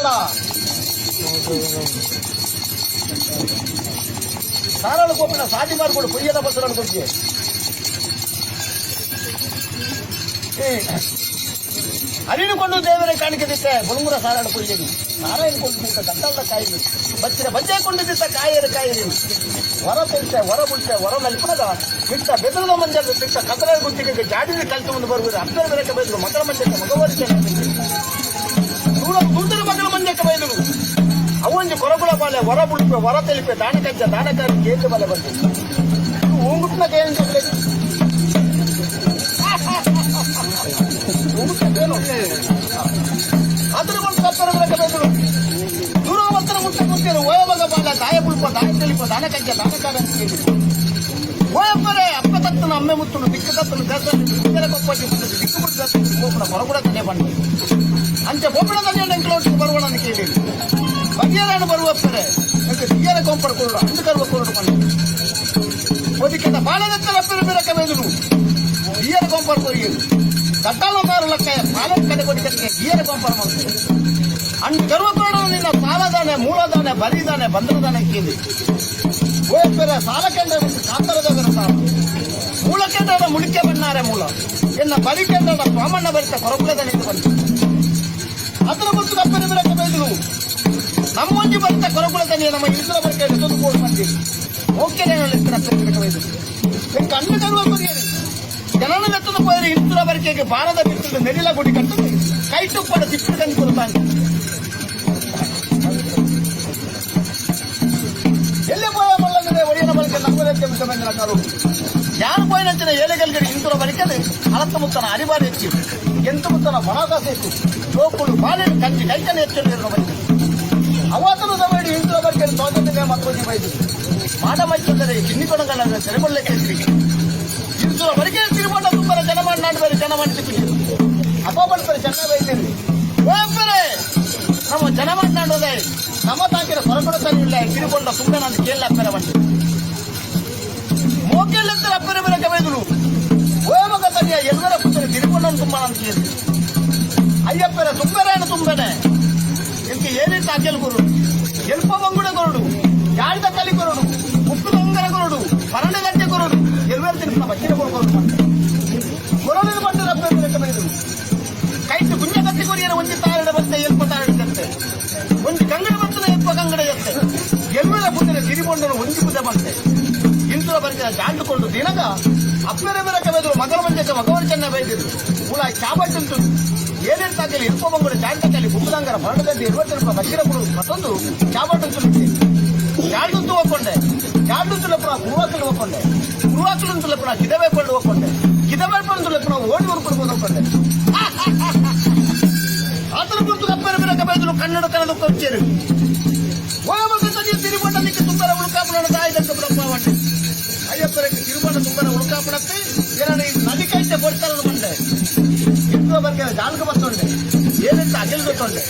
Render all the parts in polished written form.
ಬೇಡ. ಸಾರಾಳು ಕೋಪಿನ ಸಾಟಿ ಮಾರ್ಕೊಂಡು ಪೊಯ್ಯದ ಬಸರನ್ನು ಕೊಡ್ತೀಯ. ಅರಿನುಕೊಂಡು ದೇವರೇ ಕಾಣಿಕೆ ದಿತ್ತೆ ಬುಳುಂಗುರ ಸಾರಾಳು ಪೊಯ್ಯನಿ ನಾರಾಯಣ ಕೊಂಡು ದಿತ್ತ ದಟ್ಟಲ್ಲ ಕಾಯಿ ಬಚ್ಚಿನ ಬಜ್ಜೆ ಕೊಂಡು ದಿತ್ತ ಕಾಯರು ಕಾಯಿರಿ ಹೊರ ತೆಲ್ತೆ ಹೊರ ಬುಳ್ತೆ ಹೊರ ನಲ್ಪನದ ಬಿಟ್ಟ ಬೆದರದ ಮಂಜ ಬಿಟ್ಟ ಕದರ ಗುತ್ತಿಗೆ ಜಾಡಿನ ಕಲ್ತು ಮುಂದೆ ಬರುವುದು ಅಪ್ಪರ ಬೆರಕೆ ಬೈದರು ಮಕ್ಕಳ ಮಂಜಕ್ಕೆ ಮಗವಾರಿ ದೂರ ದುಡ್ಡರ ಮಕ್ಕಳ ಮಂಜಕ್ಕೆ ಬೈದರು ಅವೊಂಜಿ ಕೊರಗುಳ ಬಾಲೆ ಹೊರ ಬುಳುಪೆ ಹೊರ ತೆಲಿಪೆ ದಾನಕಜ್ಜ ದಾನಕಾರಿ ಕೇಂದ್ರ ಬಲೆ ಬಂದು ಹೂಂಗುಟ್ನ ಕೇಂದ್ರ ಅದರ ಒಂದು ಕಪ್ಪರ ಬೆರಕೆ ಬೈದರು ದೂರ ಒತ್ತರ ಮುಟ್ಟ ಮುಟ್ಟಿರು ಓಯಮಗ ಬಾಲ ದಾಯ ಬುಳುಪ ದಾಯ ತೆಲಿಪ ದಾನಕಜ್ಜ ದಾನಕಾರ ಓಯಪ್ಪರೇ ಅಪ್ಪ ತತ್ತನ ಅಮ್ಮೆ ಮುತ್ತುನು ದಿಕ್ಕ ತತ್ತನು ದೇಶದಲ್ಲಿ ದಿಕ್ಕರ ಕೊಪ್ಪಟ್ಟಿ ಮುತ್ತದು ದಿಕ್ಕು ಮುಟ್ಟು ಗೋಪುರ ಹೊರಗುಡ ತನೆ ಬಂದು ಅಂಚೆ ಬೋಪಣ ತನೆ ಎಂಕ್ಲೋಟ್ ಬರುವಣ ಅಂತ ಕೇಳಿ ಬಗೆಯರಾಣ ಬರುವಪ್ಪರೆ ಎಂಕೆ ದಿಯ್ಯರ ಕೊಂಪರ ಕೊರಡು ಅಂದು ಕರುವ ಕೊರಡು ಬಂದು ಒದಿಕೆದ ಬಾಲದತ್ತರ ಅಪ್ಪರ ಬಿರಕ ಬೇದರು ದಿಯ್ಯರ ಕೊಂಪರ ಕೊರಿಯರು ದಟ್ಟಾಲ ಮಾರು ಲಕ್ಕ ಬಾಲದ ಕಡೆ ಕೊಡಿಕೆ ದಿಯ್ಯರ ಕೊಂಪರ ಮಾಡ್ತಾರೆ ಅಂಡು ಗರ್ವ ಕೊರಡು ನಿನ್ನ ಸಾಲದಾನೆ ಮೂಲದಾನೆ ಬರಿದಾನೆ ಬಂದ್ರದಾನೆ ಕೇಳಿ ಓಯಪ್ಪರ ಸಾಲ ಕೆಂಡ ಕಾಂತರದ ಸಾಲ ಮೂಲ ಕೆಂಡದ ಮುಳಿಕೆ ಬಣ್ಣಾರೆ ಮೂಲ ಎನ್ನ ಬರಿ ಕೆಂಡದ ಸ್ವಾಮಣ್ಣ ಬರಿತ ಕೊರಕುಲದ ನಿಂತು ಬಂತು ಅದರ ಮತ್ತು ಕಪ್ಪನ ಬಿರಕ ಬೈದರು ನಮ್ಮೊಂಜಿ ಬರಿತ ಕೊರಕುಲದ ನಮ್ಮ ಇತರ ಬರಿಕೆ ಎತ್ತೊಂದು ಕೋಡು ಬಂದಿ ಓಕೆನೆ ಅಪ್ಪನ ಬಿರಕ ಬೈದರು ಎಂ ಕಣ್ಣು ಕರುವ ಕೊರಿಯರು ಜನನ ಎತ್ತದ ಪೋಯರು ಇಂತರ ಬರಿಕೆಗೆ ಬಾರದ ಬಿಟ್ಟು ನೆರಿಲ ಗುಡಿ ಕಟ್ಟು ಕೈ ತುಪ್ಪಡ ತಿಪ್ಪು ಕಂಡು ಕೊಡ್ತಾನೆ. ಎಲ್ಲೇ ಪೋಯ ಮಲ್ಲಂದ್ರೆ ಒಡಿಯನ ಬಳಿಕ ನಮ್ಮದಕ್ಕೆ ಬಿಟ್ಟ ಕಾರು ಯಾರು ಪೋಯಿನಂಚಿನ ಏಲೆಗಲ್ಗಡಿ ಇಂತರ ಬರಿಕದೆ ಅಲತ್ತ ಮುತ್ತನ ಅರಿಬಾರಿ ಹೆಚ್ಚು ಎಂತ ಮುತ್ತನ ಬಣಕಾಸ ಹೆಚ್ಚು ಲೋಕುಳು ಬಾಳೆಹಣ್ಣು ಕಂಚಿ ಕೈಕನೆ ಹೆಚ್ಚು ಬರಿಕೆ ಅವತನು ದಬೇಡಿ ಇಂತರ ಬರಿಕೆ ತೋಟದ ಮತ್ತೊಂದು ಬೈದು ಮಾಡ ಮೈತಂದರೆ ಚಿನ್ನಿ ಕೊಡಗಲ್ಲ ಸೆರೆಗೊಳ್ಳೆ ಕೇಳ್ತೀವಿ ಇಂತರ ಬರಿಕೆ ತಿರುಪಟ ತುಂಬರ ಜನಮಾಡಿ ನಾಡು ಬೇರೆ ಜನಮಾಡಿ ತಿಪ್ಪಿದ್ದೀವಿ ಅಪ್ಪ ಬಲ್ಪರೆ ಚೆನ್ನಾಗಿ ಬೈತೀರಿ ಓಪರೆ ನಮ್ಮ ಜನಮಾಡಿ ನಾಡೋದೇ ನಮ್ಮ ತಾಕಿರ ಹೊರಗಡೆ ಇಲ್ಲ ತಿರುಕೊಂಡ ಸುಮ್ಮನೆ ನಾನು ಕೇಳಲ್ಲ ಅಪ್ಪರ ಬಂದು ಮೋಕೆಲ್ಲತ್ತರ ಅಪ್ಪರ ಬೆರಕ ಬೈದರು ಓಮಗ ತನಿಯ ಎಲ್ಲರ ಪುತ್ರ ತಿರುಕೊಂಡನು ತುಂಬ ನಾನು ಕೇಳಿ ಅಯ್ಯಪ್ಪರ ತುಂಬರೇನು ತುಂಬನೆ ಇಂಕ ಏನಿಟ್ಟು ಅಕೆಲ್ ಗುರು ಎಲ್ಪ ಬಂಗುಡ ಕೊರಡು ಯಾರಿದ ಕಲಿ ಕೊರಡು ಉಪ್ಪು ದೊಂಗರ ಕೊರಡು ಪರಣ ಗಂಟೆ ಕೊರಡು ಎಲ್ಲರ ತಿರುಪನ ಬಚ್ಚಿನ ಕೊರಡು ಕೊರಡು ಪಟ್ಟದ ಅಪ್ಪರ ಬೆರಕ ಬೈದರು ಕೈಟ್ ಗುಂಜ ಕತ್ತಿ ಕೊರಿಯರ ಒಂಜಿ ತಾರಡ ಬತ್ತೆ ಎಲ್ಪ ತಾರಡ ಜತ್ತೆ ಒಂಜಿ ಕಂಗಡ ಬತ್ತದ ಎಲ್ಪ ಕಂಗಡ ಎತ್ತೆ ಎಲ್ಲರ ಪುತ್ರ ತಿರಿಗೊಂಡನು ಒಂಜಿ ಪುದ ಬಂತೆ ಇಂತರ ಬರಿತ ಜಾಂಡುಕೊಂಡು ದಿನಗ ಅಪ್ಪರ ಬೆರಕ ಬೈದರು ಮಗನ ಮಂಜಕ್ಕೆ ಮಗವರು ಚೆನ್ನ ಬೈದಿರು ಮುಳ ಚಾಬಟ್ಟುಂಟು ಏನೇನು ತಾಕಲಿ ಇಲ್ಪ ಬಂಗುಡ ಜಾಂಟಕಲಿ ಗುಪ್ಪದಂಗರ ಮರಣದಂತೆ ಇರುವತ್ತೆರಡು ಬಚ್ಚಿರ ಕುಡು ಮತ್ತೊಂದು ಚಾಬಟ್ಟುಂಟು ಜಾಂಡುಂತು ಹೋಗ್ಕೊಂಡೆ ಜಾಂಡುಂತುಲಪ್ಪನ ಗುರುವಾಕಲು ಹೋಗ್ಕೊಂಡೆ ಗುರುವಾಕಲು ಗಿದವೆ ಕೊಂಡು ಹೋಗ್ಕೊಂಡೆ ಗಿದವೆ ಕೊಂಡು ಓಡಿ ಹೊರ್ಕೊಂಡು ಹೋಗ್ಕೊಂಡೆ ಆತನ ಗುರುತು ಕಪ್ಪರ ಬಿರಕ ಬೈದರು ಕನ್ನಡ ಕನ್ನಡ ಕೊಚ್ಚೇರು ಓಮಗ ತನಿಯ ತಿರುಪಟ್ಟಲಿಕ್ಕೆ ತುಂಬರ ಉಳುಕಾಪುಣ ತಾಯಿ ದಂಕ ಬಿಡಪ್ಪ వంటి ಅಯ್ಯಪ್ಪರಿಗೆ ತಿರುಪಟ್ಟ ತುಂಬರ ಉಳುಕಾಪುಣಕ್ಕೆ ಏನಾನ ನದಿ ಕೈತೆ ಕೊಡ್ತಾರನ್ನು ಬಂಡೆ ಇಂದು ಬರ್ಗೆ ಜಾಲ್ಕ ಬತ್ತೊಂಡೆ ಏನೆಂತ ಅಗಲ್ ಗೊತ್ತೊಂಡೆ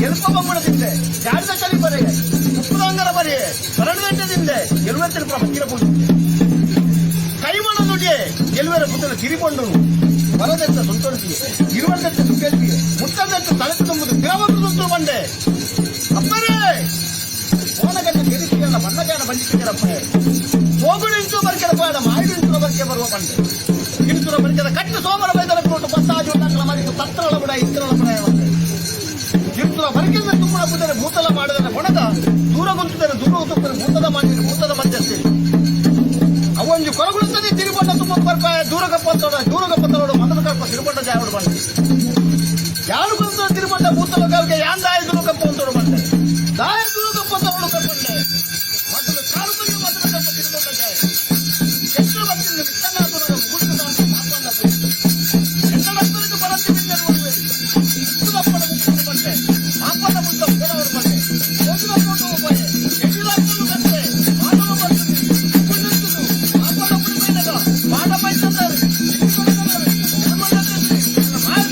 ಎಲ್ಪ ಬಂಗುಡ ತಿಂದೆ ಜಾಡಿದ ಕಲಿ ಬರೆಗೆ ಉಪ್ಪುದಂಗರ ಬರೆಯೆ ಪರಡು ಗಂಟೆ ತಿಂದೆ ಎಲ್ವತ್ತೆರಡು ಮಕ್ಕಿನ ಪೂಜೆ ಕೈಮಣ ನುಡಿಯೆ ಎಲ್ವರ ಪುತ್ರ ತಿರಿಕೊಂಡು ಬರದೆತ್ತ ಸುಂಟೊಡ್ತಿಯೆ ಇರುವಂದೆತ್ತ ಸುಗ್ಗೆಲ್ತಿಯೆ ಮುತ್ತದೆತ್ತ ತಲೆತು ತುಂಬುದು ತಿರವಂತು ತುಂತು ಬಂಡೆ ಅಪ್ಪರೇ ಓನಗಟ್ಟ ತಿರುಚಿಯಲ್ಲ ಬಣ್ಣಗಾನ ಬಂದಿಟ್ಟಿರಪ್ಪ ಹೋಗುಳು ಇಂಚು ಬರ್ಕೆರಪ್ಪ ಮಾಯಿಡು ಇಂಚು ಬರ್ಕೆ ಬರುವ ಬಂಡೆ ಇಂಚುರ ಬರ್ಕೆದ ಕಟ್ಟು ಸೋಮರ ಬೈದರ ಕೊಟ್ಟು ಪತ್ತಾಜು ಉಂಡಾಕಲ ಮರಿತು ತತ್ತರಳ ಬಿಡ ಇತ್ತರಳ ಬಿಡ ಬಂಡೆ ಇಂಚುರ ಬರ್ಕೆದ ತುಂಬುಳ ಬುದರೆ ಭೂತಲ ಮಾಡಿದರೆ ಒಣಗ ದೂರ ಗುಂತುದರೆ ದೂರ ತುಪ್ಪರೆ ಭೂತದ ಮಾಡಿದರೆ ಭೂತದ ಮಧ್ಯಸ್ಥಿರಿ ಅವೊಂಜಿ ಕೊರಗುಳುತ್ತದೆ ತಿರುಪಟ್ಟ ತುಂಬ ಬರ್ಪ ದೂರಗಪ್ಪ ತೋಡ ದೂರಗಪ್ಪ ತೋಡು ಮದನ ಕಲ್ಪ ತಿರುಪಟ್ಟ ಜಾವಡು ಬಂಡೆ ಯಾರು ಬಂದು ತಿರುಪಟ್ಟ ಭೂತಲ ಕಾವ್ಗೆ ಯಾಂದಾಯ ದೂರಗಪ್ಪ ಅಂತೋಡು ಬಂಡೆ ದಾಯ ದೂರಗಪ್ಪ ತೋಡು ಕಪ್ಪಂಡೆ ಮೊದಲು ಕಾಲು ಕೊಯ್ಯು ಮದನ ಕಲ್ಪ ತಿರುಪಟ್ಟ ಜಾಯ ಎಷ್ಟು ಬರ್ತಿದ್ದು ವಿತ್ತನಾಥನ ಮುಗುಡುತ್ತ ಮಾಪಣ್ಣ ಎಂಟಡಪ್ಪನಿಗೆ ಬರಂತಿ ಬಿದ್ದರು ಮುಕ್ಕುದಪ್ಪನ ಮುಕ್ಕುದು ಬಂಡೆ ಮಾಪಣ್ಣ ಮುದ್ದ ಉಗಡವರು ಬಂಡೆ ಹೋಗಿದ ತೋಟು ಹೋಗಿ ಎಡಿಲಪ್ಪನು ಕತ್ತೆ ಮಾನವ ಬರ್ತದೆ ಕುಳ್ಳಿರ್ತದು ಮಾಪಣ್ಣ ಕುಡಿಮೈನಗ ಪಾಠ ಮೈತಂದರು ಮಾಯ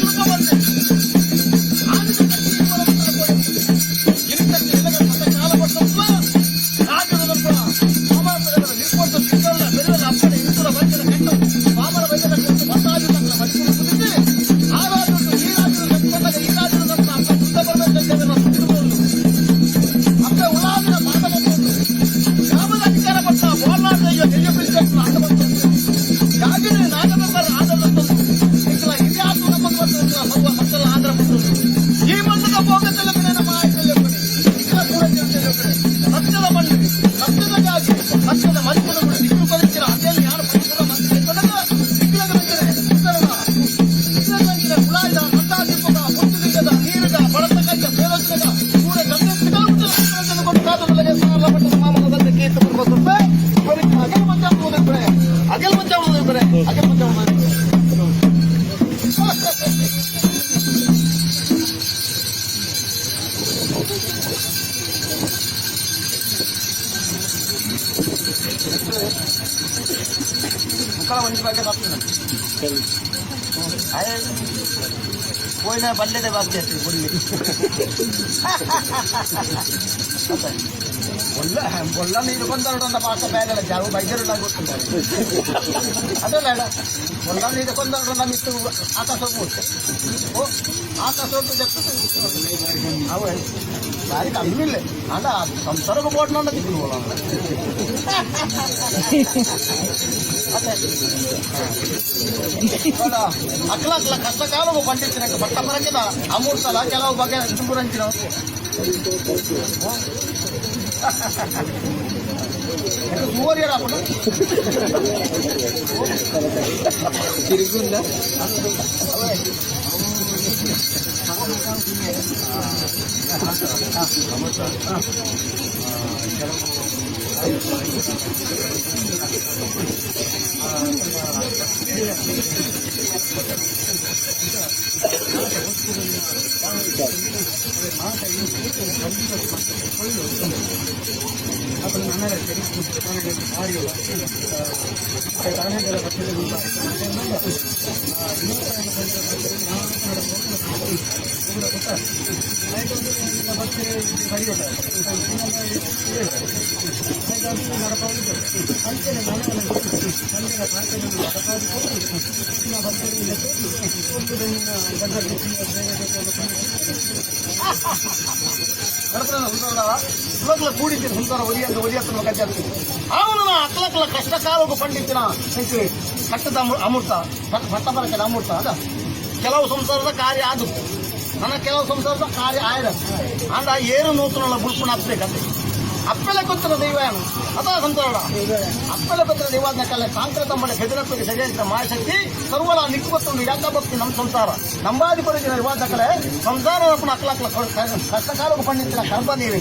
ಬೊಕ್ಕಳ ಒಂಜಿ ಬಗ್ಗೆ ತಪ್ಪು. ಅಯ್ಯ ಪೋಯಿನ ಬಲ್ಲೆದೆ ಬಾಕಿ ಆಗ್ತದೆ ಬೊಲ್ಲಿ. ಬೊಲ್ಲ ಬೊಲ್ಲ ನೀರು ಕೊಂದರಡು ಪಾಕ ಬೇರೆ ಜಾಗ ಬೈದರು ಗೊತ್ತಿಲ್ಲ ಅದಲ್ಲ. ಬೊಲ್ಲ ನೀರು ಕೊಂದರಡು ಮಿತ್ತು ಆಕಾಶ ಹೋಗ್ಬೋದು. ಓ ಆಕಾಶ ಜಪ್ತು ಅವು ಭಾರಿ ಕಮ್ಮಿ ಇಲ್ಲ ಅಂಡ ಸಂಸಾರಕ್ಕೆ ಬೋಟ್ನ ತಿಕ್ಕು. ಅದೇ ಅಕ್ಲ ಅಕ್ಲ ಕಷ್ಟ ಕಾಲವು ಪಂಡಿತ್ತಿನ ಪಟ್ಟ ಪರಕೆದ ಅಮೂರ್ತಲ ಕೆಲವು ಬಗೆ ದುಂಬುರಂಚಿನ ಮೂವರಿಯರ. ತಿರುಗುಂದ. ಸುಲಕ್ಲ ಕೂಡಿದ್ದೀನಿ ಸುಂದರ ಒಲಿಯಂತ ಒಲಿಯತ್ತನ ಕಜ್ಜಾಗ್ತೀನಿ ಅವನು ಅಕ್ಲಕ್ಲ ಕಷ್ಟ ಕಾಲಕ್ಕೆ ಪಂಡಿತ್ತಿನ ಕಟ್ಟದ ಅಮೃತ ಭಟ್ಟ ಬರಕದ ಅಮೃತ ಅದ. ಕೆಲವು ಸಂಸಾರದ ಕಾರ್ಯ ಅದು ನನ್ನ ಕೆಲವು ಸಂಸಾರದ ಕಾರ್ಯ ಆಯ್ರ ಅಂದ ಏರು ನೂತನ ಬುಲ್ಪುಣ ಹತ್ಬೇಕಂತೆ. ಅಪ್ಪಲೆ ಗೊತ್ತಿರ ದೈವ ಏನು ಅಥವಾ ಸಂಸಾರ ಅಪ್ಪಲೆ ಗೊತ್ತಿರ ದೈವಾದ್ನ ಕಲೆ ಸಾಂಕ್ರತ ಮಳೆ ಹೆದರಪ್ಪಿಗೆ ಸಜೆಂತ ಮಾಯಶಕ್ತಿ ಸರ್ವಲ ನಿಕ್ಕು ಗೊತ್ತುಂಡು. ಯಾಕ ಭಕ್ತಿ ನಮ್ಮ ಸಂಸಾರ ನಂಬಾದಿ ಪರಿಜಿನ ಇವಾದ ಕಲೆ ಸಂಸಾರ ಅಕ್ಲಕ್ಲ ಕಷ್ಟ ಕಾಲಕ್ಕೆ ಪಂಡಿತ್ತಿನ ಕರ್ಪ ನೀರು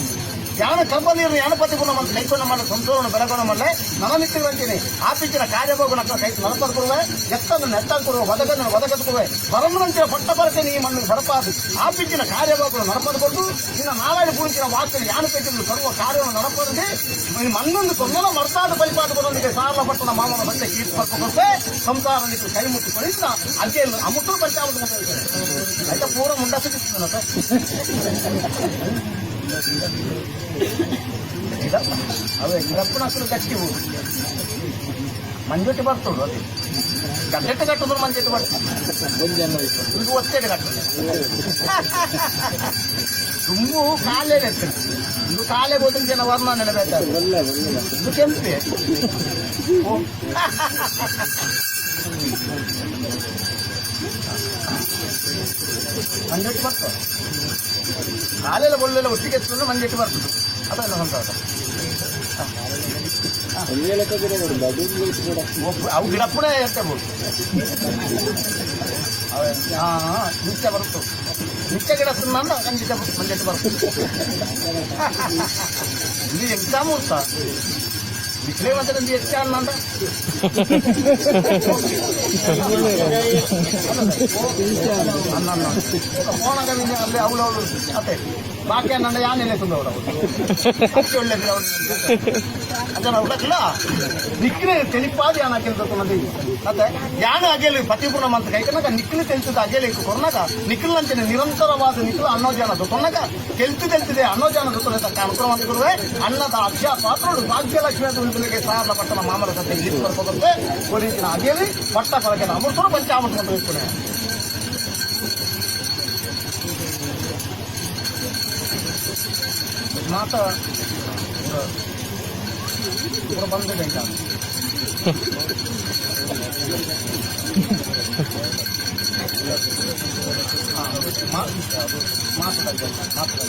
ಯಾನ ಕರ್ಪ ನೀರು ಯಾನಪತಿ ಗುಣ ಮತ್ತು ಕೈಕೊಂಡ ಮಲ್ಲ ಸಂಸಾರವನ್ನು ಬೆಳಗೋಣ ಮಲ್ಲೆ ನಲನಿತ್ತಿರುವಂತೀನಿ ಆಪಿಂಚಿನ ಕಾರ್ಯಭೋಗನ ಕೈ ನಲಪದ ಕೊಡುವೆ ಎತ್ತನ್ನು ನೆತ್ತಾಲ್ ಕೊಡುವೆ ಒದಗನ್ನು ಒದಗದು ಕೊಡುವೆ ಬರಮನಂಚಿನ ಪಟ್ಟ ಪರಕೆ ನೀ ಮಣ್ಣು ಬರಪಾದು ಆಪಿಂಚಿನ ಕಾರ್ಯಭೋಗವನ್ನು ನಡಪದು ಕೊಟ್ಟು ನಿನ್ನ ನಾರಾಯಣ ಪುಣಿಚಿನ ವಾಕ್ಯ ಯಾನ ಪೆಟ್ಟಿದ್ದು ಸರ್ವ ಕಾರ್ಯವನ್ನು ನಡಪದಂತೆ ಮಣ್ಣೊಂದು ತೊಂದಲ ಮರ್ತಾದ ಬಲಿಪಾದ ಕೊಡೊಂದಿಗೆ ಸಾರಲ ಪಟ್ಟಣ ಮಾಮನ ಬಂದೆ ಕೀರ್ತಿ ಪರ್ಪ ಸಂಸಾರ ನಿಕ್ಕು ಕೈ ಮುಟ್ಟಿ ಕೊಳಿಸಿದ ಅಜ್ಜೆಯನ್ನು ಅಮುಟ್ಟು ಪಂಚಾಮೃತ అయితే పూర ముండసు. ಅವೇ ಗಿಡಪ್ಪನ ಅಸಲು ಗಟ್ಟಿ ಮಂಜೊಟ್ಟಿ ಬರ್ತದೆ. ಅದೇ ಗಡ್ಡೆಟ್ಟು ಕಟ್ಟುದು ಮಂಜೆಟ್ಟು ಬರ್ತದೆ. ಇದು ಒತ್ತೆಡೆ ಕಟ್ಟುದು. ದುಮ್ಮು ಕಾಲೇ ಎತ್ತದು. ಇದು ಕಾಲೇ ಬೋದಿನ ಜನ ವರ್ಣ ನೆನಪು. ಇದು ಕೆಂಪೆ. ಓ ಮಂಜೆಟ್ಟು ಬರ್ತದೆ. ಕಾಲೆಲ್ಲ ಬೊಳ್ಳೆಲ್ಲ ಒಟ್ಟಿಗೆ ಎತ್ತುದು ಮಂಜೆಟ್ಟು ಬರ್ತದೆ. ಅದೆಲ್ಲ ಸಂತೋಷ. ಅವು ಗಿಡ ಪುಣ ಎತ್ತಬಹುದು. ಹಾಂ ನಿತ್ಯ ಬರ್ತದೆ. ನಿತ್ಯ ಗಿಡ ತಿನ್ನ ಖಂಡಿತ ಮಂಜೆಟ್ಟು ಬರ್ತದೆ. ಇದು ಎಕ್ಸಾಮ್ ಉಂಟ ಬಿಸಿಲೇ ಮತ್ತೆ ಹೆಚ್ಚ ಅನ್ನ ಅನ್ನ ಫೋನಾಗ ಅಲ್ಲಿ ಅವಳು ಅವಳು ಅತ್ತೆ ಬಾಕಿ ಅನ್ನ ಯಾನೆಲ್ಲ ತುಂದವಳು ಅವಳು ಒಳ್ಳೆ ಅಂಚನ ಉಡಕ್ಲ ನಿಕ್ಕಿನ ತಿಳಿಪಾದ ಯಾನ ಕೆಲಸ. ಅತ್ತೆ ಯಾನ ಅಗೇಲಿ ಪತಿಪೂರ್ಣ ಮಂತ್ ಕೈಕನಕ ನಿಕ್ಕಿನ ತಿಳಿತದ ಅಗೇಲಿ ಕೊರ್ನಕ ನಿಕ್ಕಿನಂಚಿನ ನಿರಂತರವಾದ ನಿಕ್ಕಿನ ಅನ್ನೋಜಾನ ದೊತ್ತೊನ್ನಕ ತೆಲ್ತು ತೆಲ್ತಿದೆ ಅನ್ನೋಜಾನ ದೊತ್ತೊನ್ನ ತಕ್ಕ ಅನುಗ್ರಹ ಅಂತ ಗುರುವೆ ಅನ್ನದ ಅಕ್ಷ ಪಾತ್ರಳು ಭಾಗ್ಯಲಕ್ಷ್ಮಿ ಅಂತ ಉಳಿದಲಿಗೆ ಸಾರಲ ಪಟ್ಟಣ ಮಾಮಲ ಸತ್ಯ ಈಶ್ವರ ಪದಂತೆ ಕೊರಿಚಿನ ಅಗೇಲಿ ಪಟ್ಟ ಪರಕೆನ ಅಮೃತರು ಪಂಚಾಮೃತ ಅಂತ ಇಪ್ಪುನೆ. ಮಾತ ಪೂರ ಬಂದ್ ಐತ. ಮಾತು ಮಾತು.